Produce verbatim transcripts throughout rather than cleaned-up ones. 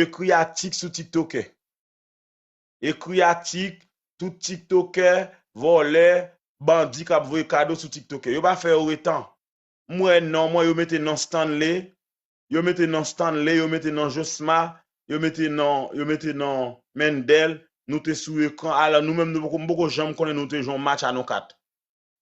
ekri atik sou tiktokè. Ekri atik, tout tiktokè, vòlè, bandi k ap voye kado sou tiktokè. Yo pa fè yo retan. M wè non mwen, yo mete non Stanley, yo mete non Stanley, yo mete non Josma, yo mete non, yo mete non Mendel, nou te sou ekran. Alò nou menm nou poko, m poko janm konnen nou te jwe yon match a nou kat.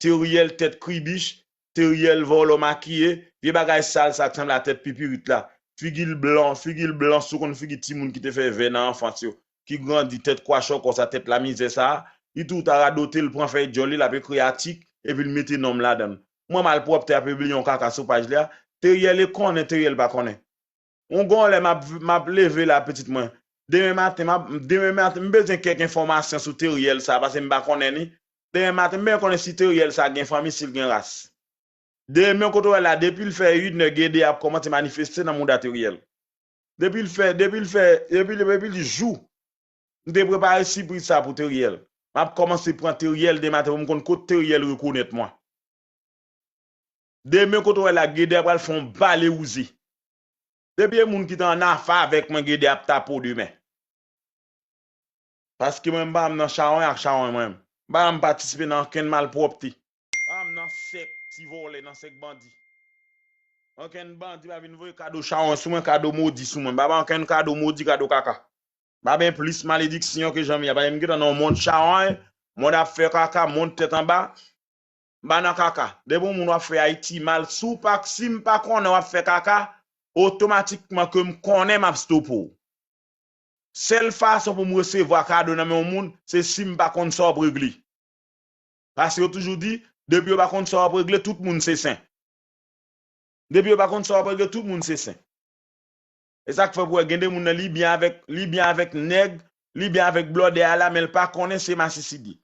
Teriel tèt kribich, Teriel vòlò makiye, vye bagay sal sa k sanble a tèt pipirit la. Figi l blan, figi l blan si w konn figi timoun ki te fè vè nan anfans yo, ki grandi tèt kwachòkò sa, tèt lamizè sa a. Li tou ta radote, l pran fèy djòl li, l ap ekri atik, epi l mete non m ladan l. Mwen malpwòpte ap pibliye yon kaka sou paj li a. Teriel e konnen, Teriel pa konnen. Yon gon lè m ap, m ap leve la pitit mwen. Demen maten, m ap, demen maten, m bezwen kèk enfòmasyon sou Teriel sa, paske m pa konnen li. Demen maten, m bezwen konnen si Teriel sa gen fanmi, si l gen ras. Demen kote w wè la, depi l fè inè, Gede ap kòmanse manifeste nan mouda Teriel. Depi l fè, depi l fè, depi, depi l jou, m te prepare sipriz sa pou Teriel. M ap kòmanse pran Teriel demen maten pou m konn kot Teriel rekonèt mwen. Demen kote w wè la, Gede ap pral fè yon bale wouze. Depi e moun ki te ann afa avèk mwen, Gede ap tape w demen. Paske mwen m pa nan chawony ak chawony mwen. M pa janm patisipe nan okenn malpwòpte. M pa janm nan sèk ti vòlè, nan sèk bandi. Okenn bandi pa vin voye kado chawony sou mwen, kado modi sou mwen. M pa bay okenn kado modi, kado kaka. M pa bay plis malediksyon ke jan m ye a. Paske m gentan nan yon mond chawony, mond ap fè kaka, mond tèt anba. M pa nan kaka. Depi yon moun w ap fè Ayiti mal, si w pa, si m pa konnen w ap fè kaka, otomatikman ke m konnen m ap stope w. Sèl fason pou m resevwa kado nan men yon moun, se si m pa konn sa w ap regle. Paske yo toujou di, depi yo pa konn sa w ap regle, tout moun se sen. Depi yo pa konn sa w ap regle, tout moun se sen. E sa k fè pou wè gen de moun nan li byen avèk, li byen avèk nèg, li byen avèk blòdè a la, men l pa konnen se masisidi.